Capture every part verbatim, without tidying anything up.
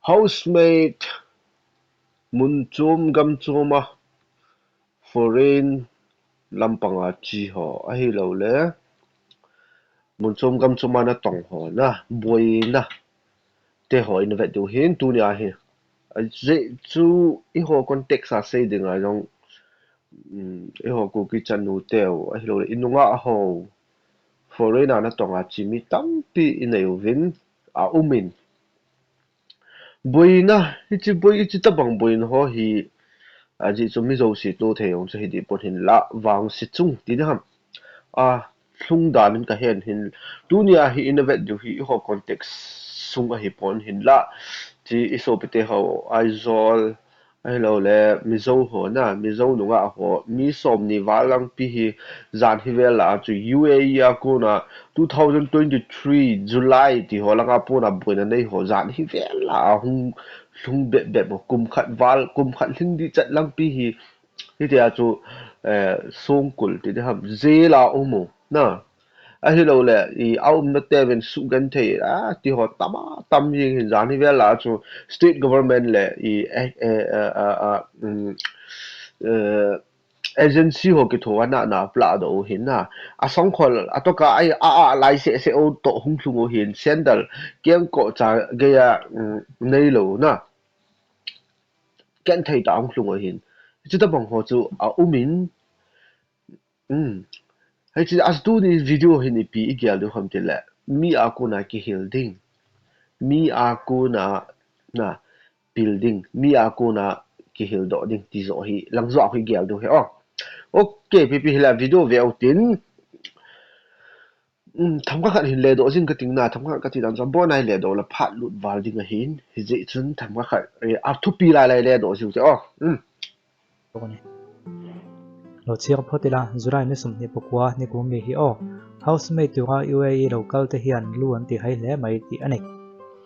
Housemate, mun chom gam chom a, foreign lampang a chi ho, ahilou le mun chom gam chom a natong ho, na boina te ho i na vet diu hin tunia hi. Ajeh chu eiho context a sei ding a jong, um, eiho Kuki chanu teu, ahilou le i nungah ho, foreign a natong a chi mi tampi i nei uvin, a um in. Boina, hichi boi, hichi tabang boina ho hi, ajeh chu mi jouse to thei jong chu hi dih pon hinlah, vangse chung ti ding ham. A, lhung dan in ka hen hin, tunia hi i na vet diu hi eiho context sung ahi pon hinlah, chi i sopite ho, Aizawl, ahilou le Mizo ho, na, Mizo nungah ho, mi somni val lang pi hi, jan hi vel lah a chu U A E a kona two thousand twenty-three July ti ho langa pona boina nei ho jan hi vel lah a hung lhung bep bep ho, kum khat val, kum khat lhing dih chet lang pi hi, hitia chu, eh, songkul ti ding ham, jail a um u, na. Ahilou le, i a umna te ven sugenthei, a, ti ho tam a tam jing hin jan hi vel lah a chu state government le i, eh, eh, eh, eh, eh, um, eh, agency ho kitho a na, na pla do u hin na. A songkhol, a toka ai, a, a, lai se, se o to hung lhung u hin, sandal, kiang ko cha gei a, um, nei lou na. Ken thei ta hung lhung u hin. Chuta bang ho chu a um in, um. Hei chu a tuni video hin ipi i gel diu ham ti le, mi a kona kihil ding. Mi a kona, na, pil ding, mi a kona kihil doh ding ti joh hi, lang joh a hi gel diu hi, o. Ok, pipi hi la video ve u tin. Um, themkhat khat hin le doh jing ka ting na, themkhat khat ka ti dan chu, abon a hi le doh le phat lut val ding ahin, hijeh chun themkhat khat, eh, a thupi lai lai le doh jing u te, o. Um. Lo chiar phot ila, July ni sawmhnih pakua ni kum ni hi aw. Housemate tura U A E lo kal te hian lu an ti hai hle mai tih a ni.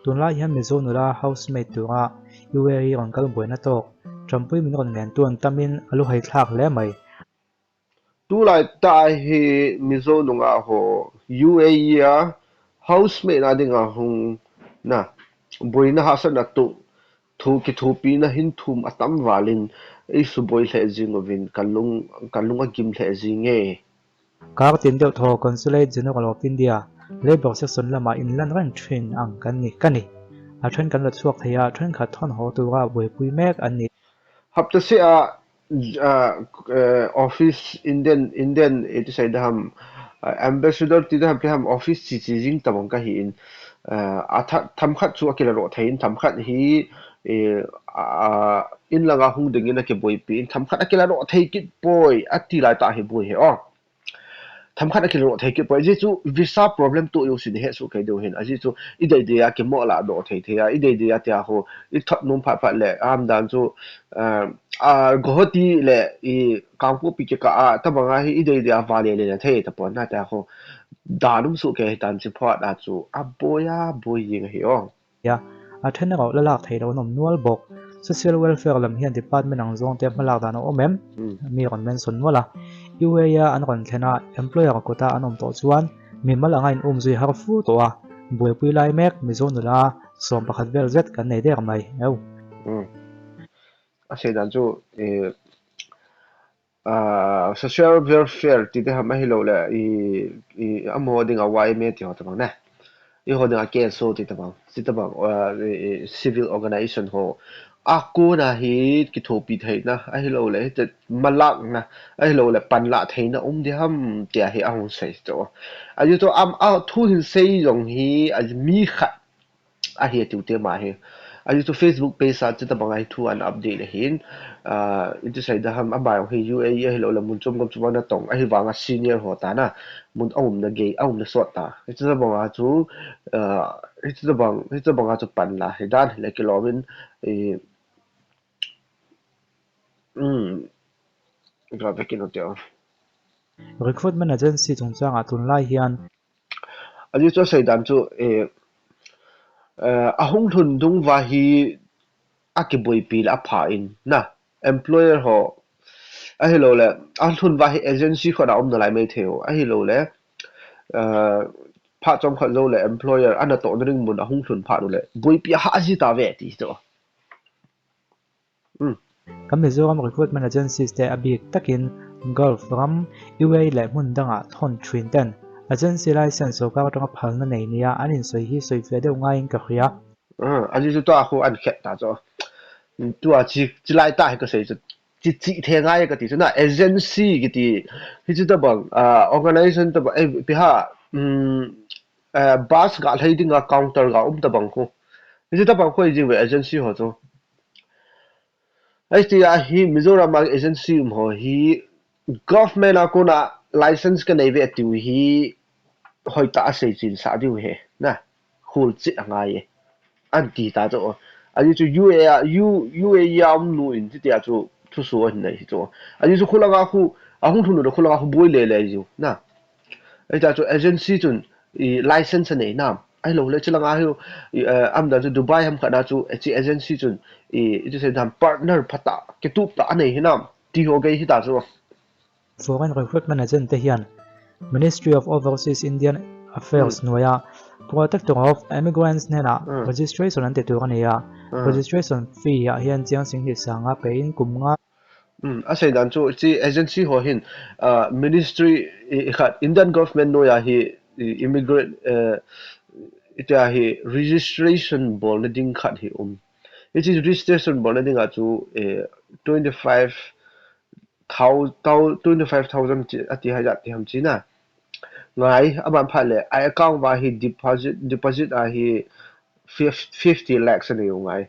Tunlai hian Mizo nula housemate tura U A E rawn kal buaina tawk, ṭampui min rawn ngen tu an tamin a lu hai thlak hle mai. Tulai ta hi Mizo nunga ho U A E a housemate na dinga hung na buaina hahsatna tu thu kithupina hin thum a tam valin ei subuai hle zing uvin ka lung, ka lung a gim hle zing e. Kar tin deuh thaw Consulate General of India, Labour Section lama inlan reng ṭhin ang kan ni, ka ni. A ṭhen kan la chhuak thei a, ṭhenkhat thawn haw tura buaipui mek an ni. Hapta se a, a, eh, office Indian, Indian, eh, ti sai daham, eh, ambassador ti daham, ti ham office chi chi zing tabang ka hi in, eh, a tha-, themkhat chu a kila rawh thei in, themkhat hi, eh, a, a, in langa hung dingin a kibuaipi in, themkhat a kila rawh thei kit poi, a ti lai ta hi buai he aw. Themkhat a kila rawh thei kit poi. Ajeh chu visa problem tu u sin he su kei deu hin. Ajeh chu i dei dei a kimoh la doh thei thei a, i dei dei a tia ho, i thot num phat phat le, am dan chu, eh, a, Guwahati le i Kangpokpi kikah a, tabang a hi i dei dei a vale le na thei ta pon na tia ho. Dan um su kei tan chi phat a chu, a buai a, buai jing hi aw. A, a ṭhen erawh la lak thei lo an awm nual bawk. Social Welfare lam hian department ang zawng te hmalak dan a awm em? Hmm. Mi rawn mention nual a. U A E a an rawn thlen a, employer kuta an awm tawh chuan mimal anga in um zui har fu tawh a, buaipui lai mek Mizo nula sawm pakhat vel zet kan nei der mai. Eu. Hmm. A sei dan chu, eh, ah, social welfare ti te ham ahilou le, i, i, amaho dinga Y M A ti ho tabang ne. I ho dinga K S O ti tabang, ti tabang, ah, i, i, civil organization ho. A kona hi kithopi theina, ahilou le, hite malakna, ahilou le, panlah theina um di ham, tia hi a hung sei chu. Ajeh chu am, a thu hin sei jong hi, a mi khat, a hi a tiu te mah hi. A hi chu Facebook page a chuta banga hi thu an update a hin, ah, i ti sai da ham, a bai hi U A E a hi lo la mun chom gam chom a na tong, a hi vanga senior ho ta na, mun a umna gei, a umna sawt ta. Hi chuta banga chu, ah, hi chuta bang, hi chuta banga chu pan la, hi dan hi le kilawm in, i, um, ka vekin u te. Recruitment agency chungchang a tun lai hian, a hi chu a sei dan chu, eh, eh, a hung hlun dung va hi a kibuaipi le a pha in na, employer ho, a hi lo le, a hlun va hi agency khawna um na lai mai thei u, a hi lo le, eh, phat chomkhat jou le employer ana tohna ding mun ahung lhun phat uleh, boipi ahah ji tauve ti chu. Hmm. Kan Mizoram recruitment agencies te abik takin Gulf ram, U A E le mun danga thon thin ten agency license sorkar atanga phalna nei nia, an insei hi seifel deu ngaiyin ka hria. Ah, ajeh chu tua khu an khet ta chu. Tua chi, chi lai ta hi ka sei chu. Chi, chi the ngai ka ti chu na agency kiti. Hichu tabang, ah, organization tabang, eh, ipi ham, um, eh, bus ga lhai dinga counter ga um tabang khu. Hichu tabang khu jing ve agency ho chu. Hitia hi Mizoram a agency um ho hi government a kona license ka nei ve tiu hi hoitah a seichen sah diu ahi na, khol cheh angai e. An ti ta chu. Ajeh chu U A E a, U, U A E a um nu in hitia chu thuso ahin nei hi chu. Ajeh chu khulanga khu, ahung lhun u khulanga khu boi le le jiu na. Hitia chu agency chun i license anei nam. Ahilou le chulanga hi, i, eh, aumdan chu Dubai ham khat na chu, eh, chi agency chun i, i chu sei dam partner phatah, kitup tah anei hinam. Ti ho gei hita chu. Foreign recruitment agent te hian Ministry of Overseas Indian Affairs Hmm. nuaia Protector of Immigrants nena Hmm. registration an ti tur a nia. Hmm. Registration fee ah hian chiang sing hnih sanga pein kum nga. Hmm, a sei dan chu chi agency ho hin, ah, ministry i, i khat Indian government nuaia hi i, immigrant, eh, itia hi registration bolna ding khat hi um. Hichi registration bolna dinga chu, eh, twenty five thou-, thou-, twenty five thousand chi, ati hai jat ti ham chi na. Ngai, aban phat le, a account va hi deposit, deposit a hi fif-, fifty lakhs anei u ngai.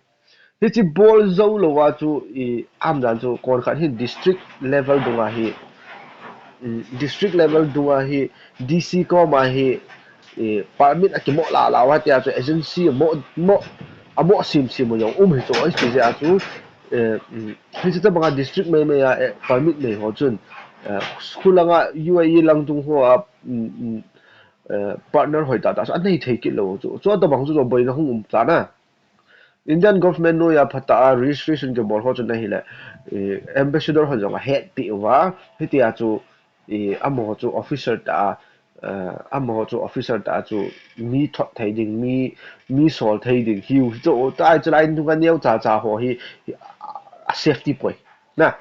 Hichi bol jou lou a chu i aumdan chu kon khat hi district level dunga hi, mm, district level dunga hi D C koma hi i permit a kimoh la la a tia chu agency a moh, moh, a moh sim sim jong um hi chu, hichi jeh a chu, eh, mm, hichi tabanga district mai mai a, eh, permit nei ho chun, eh, school langa U A E lang dung ho a, mm, mm, eh, partner hoi ta ta chu a nei thei kit lou chu. Chu tabang chu boina hung um ta na. Indian government nuaia phatah a registration kibol ho chu na hile, eh, ambassador ho jong a hetpi uva, hitia chu, eh, amaho chu officer ta a, eh, amaho chu officer ta a chu mi thot thei ding, mi, mi sol thei ding, hiu hi chu, tai chu lai in dunga neo cha cha ho hi, hi, a, a safety poi. Na.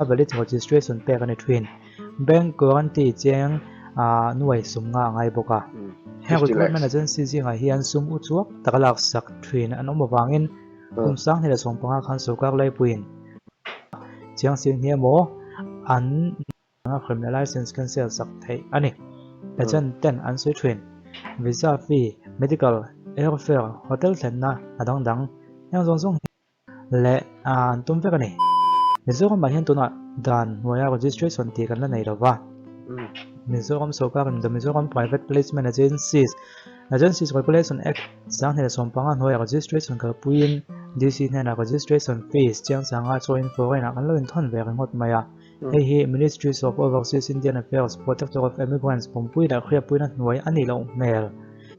A valid registration pack a ni thin. Bank guarantee cheng, ah, nuai sum nga a ngai bawk a. Hmm. Heng fifty lakhs. Recruitment agency zingah hian sum uchuak taka laksak thin an awm avangin, hmm, kum sang hnih leh sawmpanga khan sorkar laipuiin chiang sing hnia maw an hremna license cancel sak theih a ni. Hmm. Agent ten an sawi thin. Visa fee, medical, airfare, hotel thlenna, a dang dang. Heng zawng zawng hi leh, ah, an tum vek a ni. Mizoramah hian tunah dan hnuaia registration tih kan la nei lo va. Mm. Mizoram sorkarin The Mizoram Private Placement Agencies, Agencies Regulation Act, sang hnih leh sawmpanga hnuaia registration kalpuiin D C hnenah registration fees chiang sanga chawin foreign-ah kan lo inthawn ve ringawt mai a. Mm. Hei hi Ministries of Overseas Indian Affairs, Protector of Immigrants pumpui leh hriatpuina hnuai a nih loh hmel.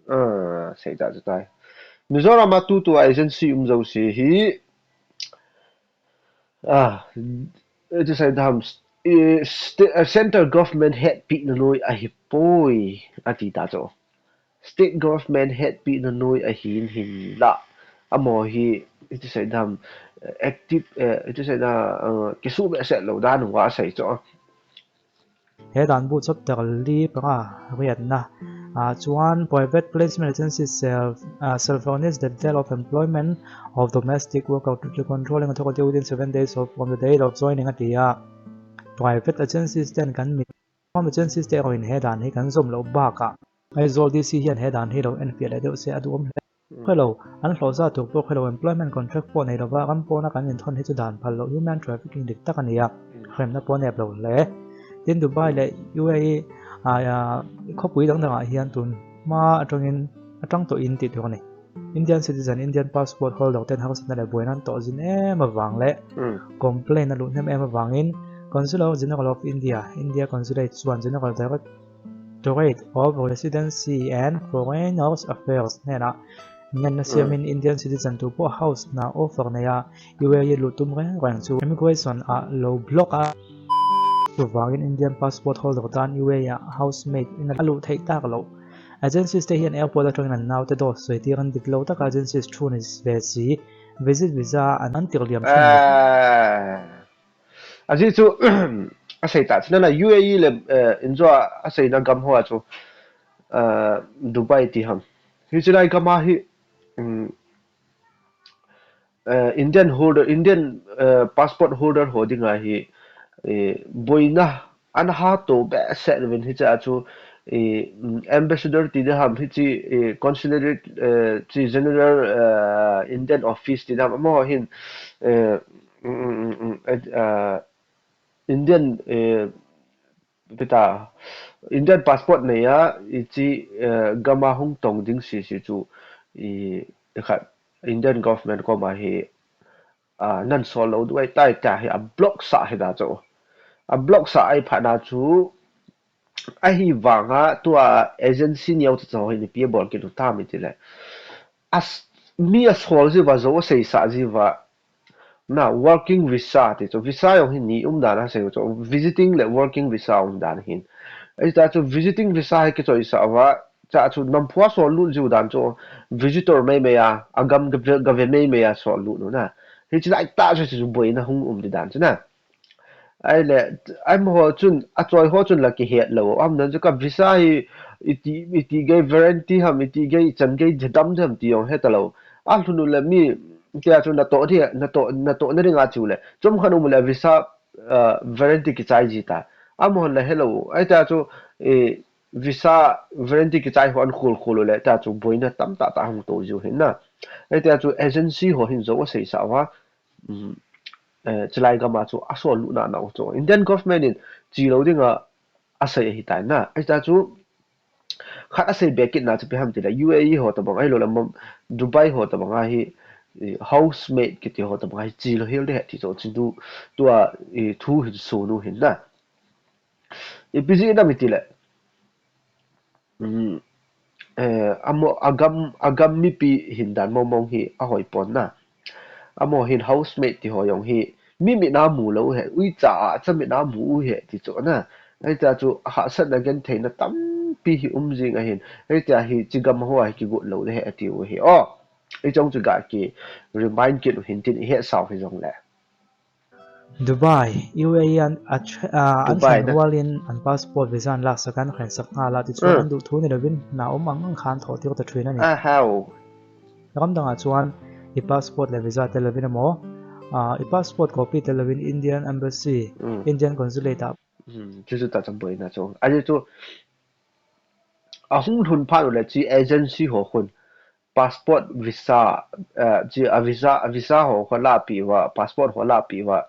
Ah, sei ta chu tai. Mizoram a tutu agency um zosia hi, ah, eh, chu sai dam, eh, sta-, eh, central government hetpihna nuai ahi poi, a ti ta chu. State government hetpihna nuai ahin hinlah, amaw hi, eh, chu sai dam, eh, active, eh, chu sai dam, eh, kisuh behseh lo dan uva a sai chu. He dan bu chapter li panga riatna, ah, chuan private placement agency shall, ah, shall furnish the detail of employment of domestic worker to the controlling authority within seven days of, from the date of joining a ti a. Private agencies ten kan mi, home agencies te erawhin he dan hi kan zawm loh bakah, Aizawl D C hian he dan hi lo enfiah leh deuh se a duhawm hle. Khawilo, an hlawhza tur pawh khawilo, employment contract pawh nei lova ram pawna kan inthawn hi chu dan phal loh, human trafficking dik tak a ni a, hremna pawh a nep lo hle. Tin, Dubai leh U A E, a, a, khawpui dang dangah hian tun hma aṭangin, a ṭang tawhin tih tur a ni. Indian citizen, Indian passport holder ten harsatna leh buaina an tawh zin em avang leh complaint a luh hnem em avangin Consular General of India, India Consulate chuan General Direct Directorate of Residency and Foreigners Affairs hnenah ngenna siamin Indian citizen tu pawh house hna offer neia U A E lut tum reng reng chu immigration ah lo block a. Chuvangin Indian passport holder tan U A E ah housemate in a luh theih tak loh. Agencies te hian airport aṭangin an naute dawt sawi tir an dik lo taka agencies thu ni ve si, visit visa an, an tir liam ṭhin. Ah, a zi chu, a sei ta china la U A E le, eh, inzo a seina gam hoa chu, eh, Dubai ti ham. Hi chilai gama hi, um, eh, Indian holder, Indian, eh, passport holder ho dinga hi, eh, boina an ha to behseh lovin hi cha chu, eh, mm, ambassador ti ding ham hi chi, eh, consulate, eh, chi general, eh, Indian office ti ding ham amaho hin, eh, mm, mm, mm, mm, eh, eh, Indian, eh, pita Indian passport nei a, i chi, eh, gama hung tong ding si si chu, i, i khat Indian government koma hi, ah, nan sol lo duai tai ta hi a block sa hi da chu. A block sa ai pha na chu, a hi vanga tua agency neo chu chu hi ni pi bol ki du ta mi ti le. As, mi a sol ji va zo sei sa ji va, na, working visa ti chu, visa jong hi ni um dan a sei chu, visiting le working visa um dan hin. Ai ta chu visiting visa hi kichoi sa va, cha chu nam phua sol lut jiu dan chu, visitor mai mai a, a gam ga ve, ga ve mai mai a sol lut nu na. Hi chi lai ta chu chu boina hung um di dan chu na. Ai le, ai mo ho chun, a choi ho chun la ki het lo. Am nan chu ka visa hi, iti, iti gei guarantee ham, iti gei chan gei dam dam ti jong he ta lo. A hlun u le mi, tia chu na to dia, na to, na to na ringa chu le. Chom khan um le visa, ah, guarantee ki chai ji ta. A mo la he lo. Ai tia chu, eh, visa guarantee ki chai ho an khul khul u le, tia chu boina tam ta ta hung to jiu hin na. Ai tia chu agency ho hin zo a sei sa va. Um, eh, chilai gama chu a sol lut na na u chu. Indian government in chi lo dinga a sei ahi tai na. Ai ta chu khat a sei be kit na chu pi ham ti la U A E ho ta bang ai lo la mam Dubai ho ta bang a hi, eh, housemaid kiti ho ta bang a hi chi lo hil de he ti chu chi du tua, eh, thu hin su nu hin na. I pi ji na mi ti le. Um, eh, amo agam, agam mipi hin dan mong mong hi a hoi pon na. Amo hin housemaid ti ho jong hi mi mi na mu lo he, ui cha a cha mi na mu u he ti chu na. Ai ta chu hahsatna gentheina tampi hi um jing a hin. Ai ta hi chi gam ho a hi ki got lo le he a ti u hi. Oh, i chong chu ga ki remind kit u hin tin i he sau hi jong le. Dubai, U A E an, a, a, an Dubai thlen na. Hualin an passport visa an laksak an khensak nghal a ti chuan Hmm. an duh thu ni lovin na um ang ang khan thawh tir ta ṭhin a ni. A hau. Ram dangah chuan i passport leh visa tel lovin emaw, a, i passport copy tel lovin Indian Embassy, Hmm. Indian Consulate ah Hmm, chu chu ta chu boina chu. A chu chu a hung hlun phat u le chi agency ho khun passport visa, eh, chi a visa, a visa ho kha la pi va, passport ho la pi va,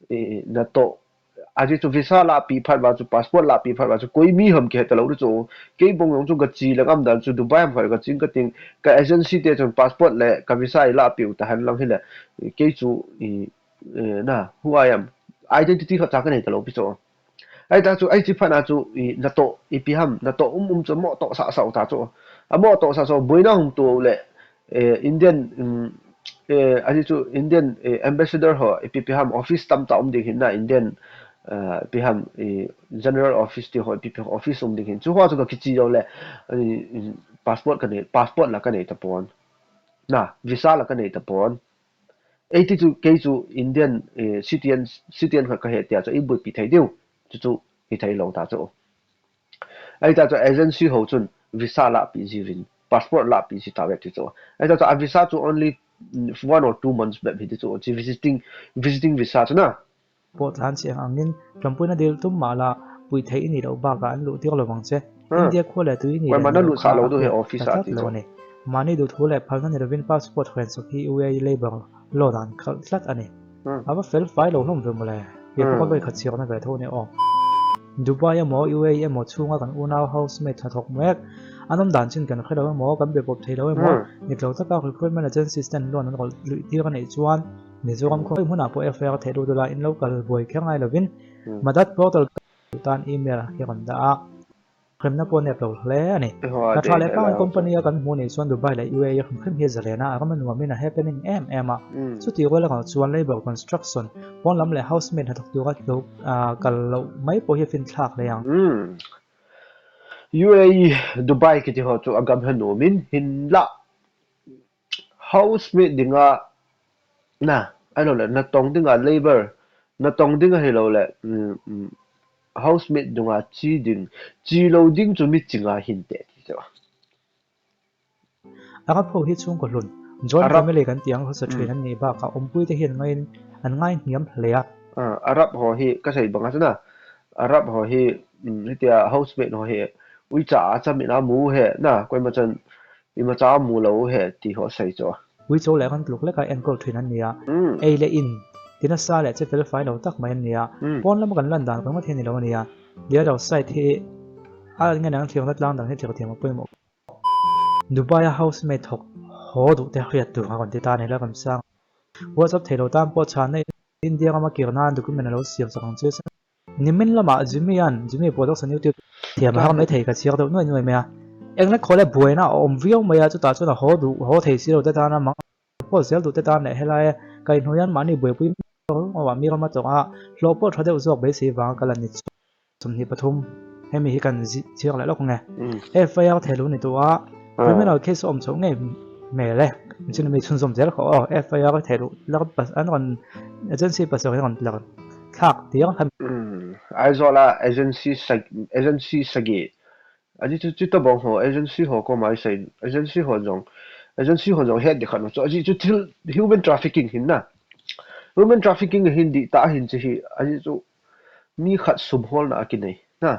eh, na to, a chi chu visa la pi phat va chu passport la pi phat va chu koi mi ham ki he ta lo chu, kei bong jong chu ka chi le ngam dan chu Dubai ham kha ka ching ka ting, ka agency te chun passport le ka visa i la pi u ta han lang hi le, kei chu i, eh, na, who I am, identity kha cha ka nei ta lo pi chu. Ai ta chu, ai chi phat na chu, i, na to, i pi ham, na to um um chu mo to sa sa u ta chu. A mo to sa sa u, boina hung tu le, eh, Indian, um, eh, a chi chu Indian, eh, ambassador ho, i pi pi ham office tam ta um ding hin na Indian, eh, pi ham, i, general office ti ho, i pi pi office um ding hin. Chu ho chu ka kichi lo le, i, i, passport ka nei, passport la ka nei ta pon. Na, visa la ka nei ta pon. Ei ti chu, kei chu Indian, eh, citizen, citizen khat ka he tia chu, i buipi thei diu. Chu chu, i thei lo ta chu. Ai ta chu, agency ho chun, visa la pi ji vin, passport la pi ji ta ve ti chu. Ai ta chu, a visa chu only, mm, one or two months bep hi ti chu, chi visiting, visiting visa chu na. Pawh tlan cheh ang angin, tlawmpuina dil tum mah la, pui theih i nih loh bakah an luh tir lo vang che. Hmm. India khua leh tui i nih leh lut kha lo du he office a ti chu. Mahni duhthu leh phalna ni lovin passport khensak hi U A E labour law dan khalh tlat a ni. Hmm. A va fel fai lo hlawm ve mawle. Hi pawh ka vawi khat chhiarna ve tho ni aw. Dubai emaw, U A E emaw chhunga kan unau housemaid hnathawk mek an awm dan chin kan hre lo emaw, kan bepawp thei lo emaw, hmm, ni tlo taka recruitment agencies ten loan an kawl luih tir a neih chuan, Mizoram khawi hmunah pawh F I R theih lut ula in lo kal buai kher ngai lovin, hmm, Madat portal tan email hi rawn dah a, hremna pawh nep lo hle a ni. Ka ṭha leh pangai company a kan hmuh nih chuan Dubai leh U A E hrim hrim hi zalen a, a ram a nuamin a happening em em a. Hmm. Chuti rual a kal chuan labour construction, pawn lam leh housemaid hnathawk tura lo, ah, kal loh mai pawh hi a fin thlak hle ang. Hmm. U A E, Dubai kiti ho chu agam henu min hinlah, housemate dinga, na, ahilou le, natong dinga labor, natong dinga ahilou le, um, um, housemate dinga chi ding, chi lou ding chu mi chinga hinte ti chu. Arab ho hi chung ko lhun. Joint Arab family kan tiang ho sa thin an ni ba ka umpui te hian ngai an ngai hniam hle a. Ah, Arab ho hi ka sei banga chu na. Arab ho hi, um, hitia housemate ho hi uicha a chamin a mu he na, koima chan imacha a mu lou he ti ho sei chu. Uicha le kan tluk leka enkol thin an ni a. Hmm. Ei le in, tina sa le che fel fai lou tak mai an ni a. Hmm. Pon lama kan lan dan kan ma thei ni lou a ni a. The other side hi, a ngen ang thiang na tlang dang hi thiang thiang a poimo. Dubai a housemate thok ho duh te hriat tu ha kon ti ta ni la kam sang. WhatsApp thei lou tam po chan na India gam a kir nan document a lo siam sak ang che sa. Nimin lama Jimmy an, Jimmy Production YouTube thiam a ha mai thei ka chiar deuh nuai nuai mai a. Eng le kho le buaina a awm viau mai a, chuta chuan a ho duh, ho thei si lo te tan a mang, ho zel duh te tan leh helai ka inhnuian mahni buaipui awa mi rama tawng a hlawh pawh ṭha deuh zawk beisei vang ka la ni chu. Sawmhnih pathum, hemi hi kan zi-, ziak leh lawk nge. Mm. F I R thei lo ni tawh a, ah, criminal case awm chho ngei mai le. Chin mi chhunzawm zel kha aw, F I R thei lo, la ka pas-, an rawn agency pasarih an rawn la thlak tir kha. Mm. Aizawl a agency sag-, agency sagi. Ajeh chu, chuta bang ho, agency ho koma i sei, agency ho jong, agency ho jong het ding khat chu. Ajeh chu thil human trafficking hin na. Human trafficking hin dih ta hin chi hi, ajeh chu mi khat sum hawlna a kinei na.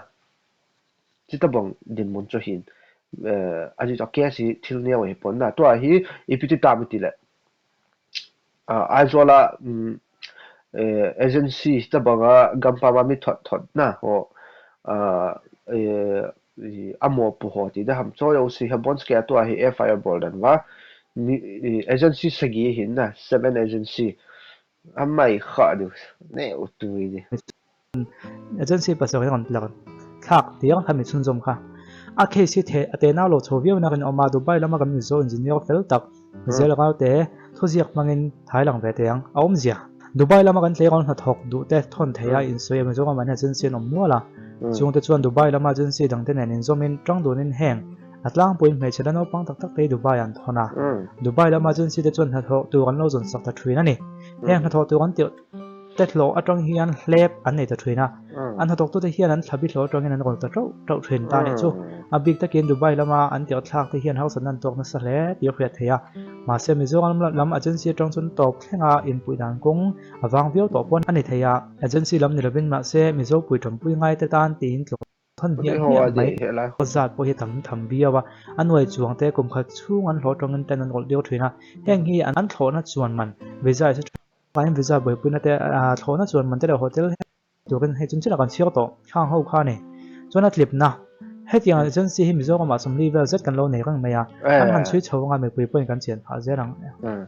Chuta bang dinmun chu hin, eh, ajeh chu a case hi thil neo hi pon na. Tua hi ipi ti tam i ti le. Ah, Aizawl a, um, eh, agency ta banga gampam a mi thot thot na ho, ah, eh, i, a mawpu ho ti da ham chawi o si ha bon ske tua hi F I R bawl dan va. Mi, i, agency sagi hin na, seven agency. A mai kha du, ne u tui di. Agency pasarih an rawn la thlak tir kha mi chhunzawm kha. A case hi the, a te nau lo chho viau nakin a awm a, Dubai lama kan Mizo engineer fel tak, hmm, zel anga te thuziak hmangin thai lang ve teng a awm zia. Dubai lama kan tleirawl hnathawk duh te thawn thei a, hmm, insawi a Mizoram an agency an awm nual a. Hmm. Chungte chuan Dubai lama agency dangte nen inzawmin ṭang dunin heng a tlangpuiin hmeichhe le naupang tak tak te hi Dubai an thawn a. Hmm. Dubai lama agency te chuan hnathawk tur an lo zawn sak ta ṭhin a ni. Hmm. Heng hnathawk tur an tirh te hlawh aṭang hian hlep an nei ta ṭhin a. Mm. An hnathawktute hian an thlabi hlawh aṭangin an rawn ta ṭauh ṭauh ṭhin ta nih chu. Mm. A bik takin Dubai lama an tirh thlak te hian harsatna an tuak nasa hle tih a hriat theih a. Mahse, Mizoram lam agency aṭang chuan tawp thlenga inpuih dan kawng a vang viau tawh pawh a ni thei a. Agency lam ni lovin mahse, Mizopui ṭanpui ngai te tan tiin tlawh thawn hniam hniam mai. Zat pawh hi a tam tham viau a. A nuai chuang te kum khat chhung an hlawh aṭangin ten an rawlh tir ṭhin a. Heng hi an, an thlawhna chuan man visa Visa buaipuina te, a, thlawhna chuan man te leh hotel he turin hei chun chila kan chhiar tawh, khang ho kha ni. Chuan a tlipna, hetiang agency hi Mizoramah sawmli vel zet kan lo nei reng mai a, eh, an han chhui chho anga mipui pawhin kan chian phah zel ang. Eh.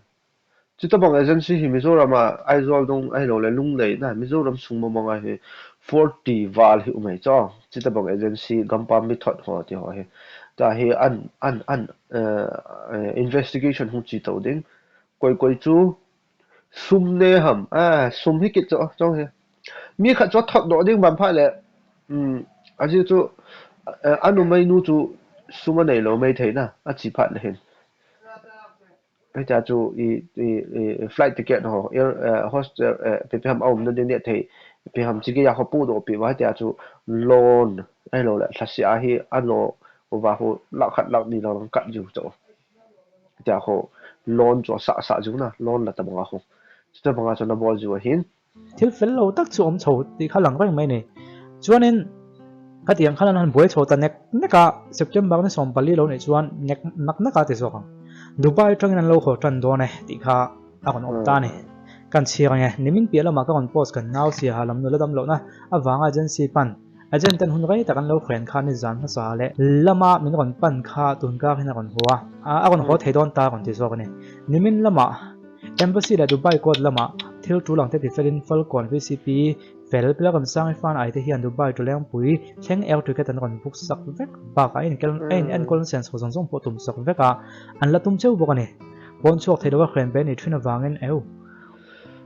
Chuta bang agency hi Mizoramah Aizawl dung ahilole Lunglei na, Mizoram sung mawng mawng a hi forty val hi um mai chu. Chuta bang agency gampam mi thot ho ti ho hi. Ta hi an, an, an, eh, eh, investigation hung chi to ding. Koi koi chu sum ne ham, a, sum hi kit chu, chong hi. Mi khat chu a thot doh ding bang phat le, um, a ji chu, eh, a numeinu chu sum a nei lo mai thei na, a chi phat le hin. Hitia chu i, i, i flight ticket ho, air, eh, hostel, eh, pe pe ham a umna ding neh thei, pe ham chi gei a ho pu doh pi va, hitia chu loan, ahilole, lhasia hi a lo, uva ho, lakh khat lakh ni lo lang kat ju chu. Tia ho, loan chu a sah sah ju na, loan la ta banga ho. Chuta banga chu na bawl ju ahin. Thil fel lo tak chu awm chho tih kha lang reng mai ni. Chuanin, khatiang khan an han buai chho ta nek nek a, September ni sawm pali lo nih chuan nek nak nak a ti zawk ang. Dubai aṭangin an lo khaw ṭan dawn e tih kha a rawn awm ta ni. Kan chhiar nge, nimin piah lamah ka rawn post kan nau sia ha lam nu la dam lohna avanga agency pan agent ten hun rei tak an lo hren kha ni zan hmasa le lama min rawn pan kha tun kar hin a rawn haw a, a, a rawn haw thei dawn ta rawn ti zawk a ni. Nimin lamah embassy leh Dubai court lamah thil ṭul ang te tifelin Falcon V C P fel Pelakan Sangi fan ai te hian Dubai ṭulengpui thleng air ticket an rawn book sak vek bakah a inkel, a in enkol nasa zawng zawng pawh tum sak vek a, an la tum cheu bawk a ni. Pawn chhuak thei lova hren ve a nih ṭhin avangin, eu.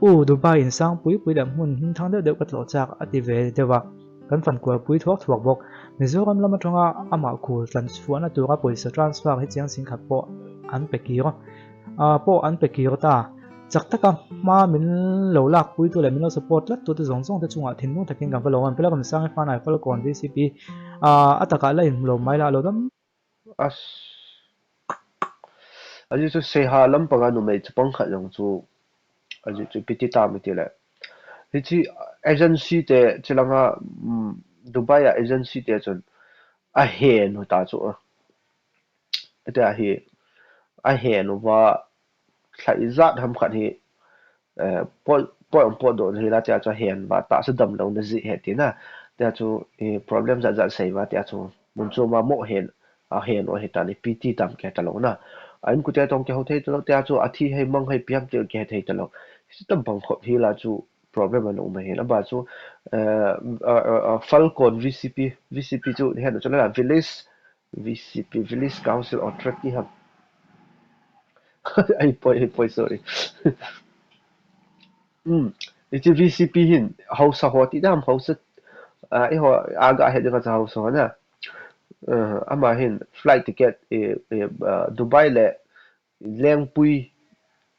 U, Dubai in sang pui pui leh hmun hmun thang deuh deuh ka tlawh chak a ti ve deuh a. kan fan kual pui thuak thuak bawk. Mizoram lam aṭanga amah kul tlansuahna tura pawisa transfer hi chiang sing khat pawh an pe kir, a, pawh an pe kir ta. Chak taka hma min lo lakpuitu leh min lo support tlattu te zawng zawng te chungah thinlung takin kan va lawm a, Pi Lalgamsang Hrimanai Falkawn V C P, a, a takah la in lawm mai la, lo dam. As. Ajeh chu Seiha lampanga numei chapang khat jong chu, ajeh chu ipi ti tam i ti leh, hiche agency te, chulanga, um, Dubai a agency te chun ahen u ta chu. Tia hi, ahen uva, thlai ijat ham khat hi, eh, poi, poi um poi doh hi la, tia chu ahen uva, tahsa damlouna jeh ahi tina. Tia chu, eh, problem jat jat sei uva, tia chu mun chom a mo hen, ahen u ahi tan, ipi ti tam kihe talou na. A inkote toh kihou thei talou, tia chu athi hei mang hei ipi ham ti kihe thei talou. Hiche tabang khop hi la chu problem ana um ahi. Aba chu, eh, eh, eh, eh, Falkawn V C P, V C P chu hen chu la village V C P, Village Council Authority ham. Ai poi, ai poi, sorry. Hmm. Hiche V C P hin haosa ho ti dam, haosa, ah, eiho a ga he dinga chu haosa ho na. Ah, ama hin flight ticket, eh, eh, ah, Dubai le Lengpui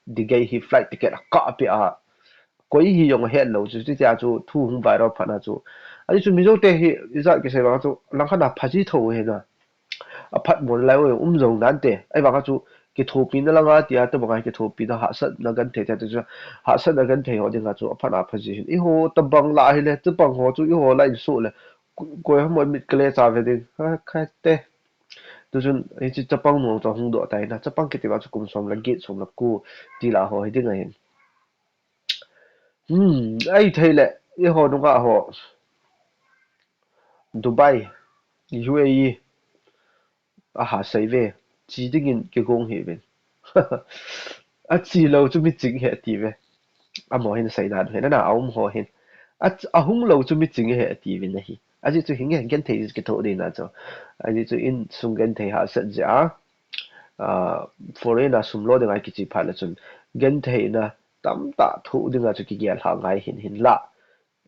ding gei hi flight ticket akah peh a, koi hi jong ahet lou chu, chutia chu thu hung viral phat na chu. Ajeh chu Mizo te hi ijat kisei vang chu langkhat a phaji tho u ahi na. Aphatmo nalai u um jong nante. Ahivang a chu kithopina langa tia, tobang a kithopina hahsatna genthei tia chu, hahsatna genthei ho dinga chu aphat a phaji hin. Eiho tobang lah hile, tobang ho chu eiho lah in suh le, ko-, koi ham mit kale cha ve ding. Ha, kha te. Tuchun, hiche chapang nu chu hung doh tai na, chapang kiti uva chu kum som le get, som le ko ti lah ho hi ding ahin. Hmm, ahithei le, eiho nungah ho. Dubai, U A E, aha sei ve, che dingin kigong hih uvin. Ache lou chu miching ahi ati uve. Amaho hin asei dan u ahi na, aum ho hin. A, ahung lou chu miching ahi ati uvin ahi. Ajeh chu hinge genthei kithoh ding na chu. Ajeh chu insung genthei hahsat jeh a, ah, foreign a sum lo dinga kiche phat le chun gentheina tamtah thoh dinga chu kigel lha ngai hin, hinlah.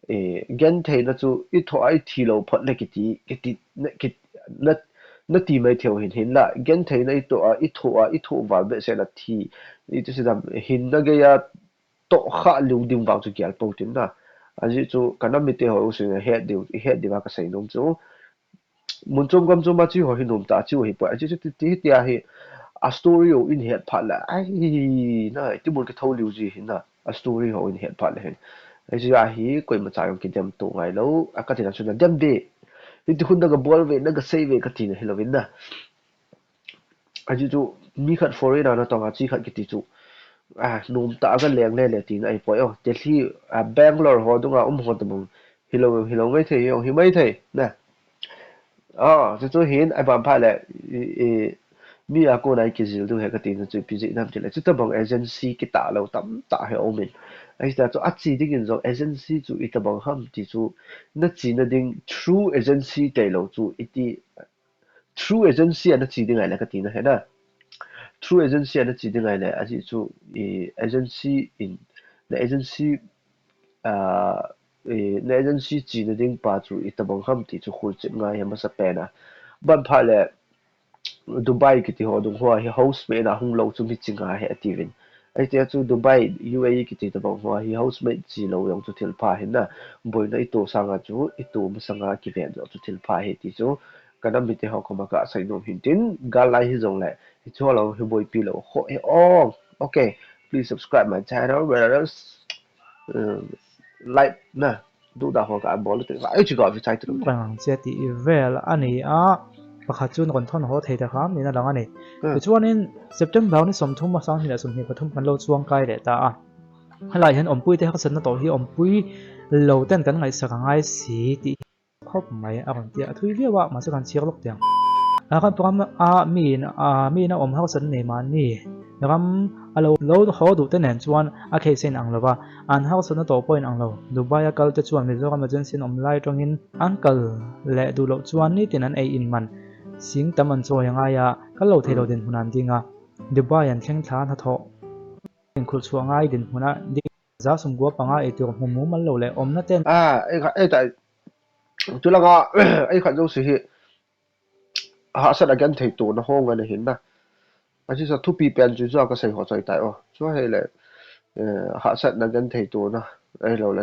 Eh, gentheina chu ithoh a ithi lou phot le kiti, kiti, na, ki, na, nati mai thei u hin, hinlah. Gentheina ithoh a, ithoh a, ithoh val behseh le thi, iti sei dam, hinna gei a toh kha lou ding vang chu gel pou tin na. Ajeh chu ka nam mite ho u sung a het diu, het diu a kasei nom chu. Mun chom gam chom a che ho hi nom tah a che u ahi poi. Ajeh chu ti, ti, tia hi a story ho in het phat le, ai, na, iti mun kitho lou ji hin na. A story ho in het phat le hin. Ajeh a hi koima cha jong kidem to ngai lou. A katina chu nadem de. Iti hun na gabol ve, na gasei ve katina hilou vin na. Ajeh chu mi khat foreign a natong a che khat kiti chu, ah, nom tah a galeng le le tina ahi poi o. Delhi, ah, Bangalore ho dunga um ho tabang hilou, hilou mai thei, hi mai thei na. Ah, chu chu hin aban phat le, i, i, mi a kona ikijil diu ahi katina chu ipi jeh ham ti le, chutabang agency kitah lou tamtah hi aumin. Ahi ta chu ache dingin jong agency chu itabang ham ti chu nache na ding, through agency tailou chu iti, through agency a nache ding ahile katina ahi na. Through agency a nache ding ahile, ajeh chu, i, agency in, na agency, ah, i, na agency chena ding pa chu itabang ham ti chu kholchil ngai ahi masapen a. Aban phat le, Dubai kiti ho dung ho hi housemate na hung lou chu miching ahi ati uvin. Ahi tia chu Dubai, U A E kiti tabang ho hi housemate che lou jong chu thilpha ahi na. Boina ito sanga chu, ito masanga kiven jong chu thilpha ahi ti chu ka nam mite ho koma kasei nom hin tin, gal lai hijongle, hiche ho lou hi boipi lou ho hi ong. Okay, please subscribe my channel, whereas, um, like na, duda ho kabol u te, ai chu ka vi chai tu. Rang che ti i vel ani a, pakhat chu nakon thon ho thei ta kha, ni na lang ani. Hmm. Tichuan in September ni somthum a sang hni le somhni pathum kan lo chuang kai le ta a. Halai hian awmpui te haksatna tawh hi awmpui lo ten kan ngaihsak a ngai si tih khawp mai a rawn ti a, a thui viau a, mahse kan chhiar lawk teh ang. A kan program a mi in, a, mi in a awm haksatna nei mah ni. Ram a lo, lo haw duh te nen chuan a case a inang lo va, an haksatna tawh pawh inang lo. Dubai a kal te chuan Mizoram agency an awm lai aṭangin an kal leh duh loh chuan nitin an ei inman sing tam an chawi a ngai a, kal lo thei lo dinhmun an ding a, Dubai an thleng thla hnathawh inkhulh chhuah ngai dinhmun a ding. Za sum gua panga eitur hmu mumal lo leh awmna ten. A, ei kha, ei ta, Chulanga ei khat jouse hi hahsatna genthei tona hong ana hin na. Ajeh chu thupi pen chu chu kasei ho choi tai o. Chu hile, eh, hahsatna genthei tona, ahiloule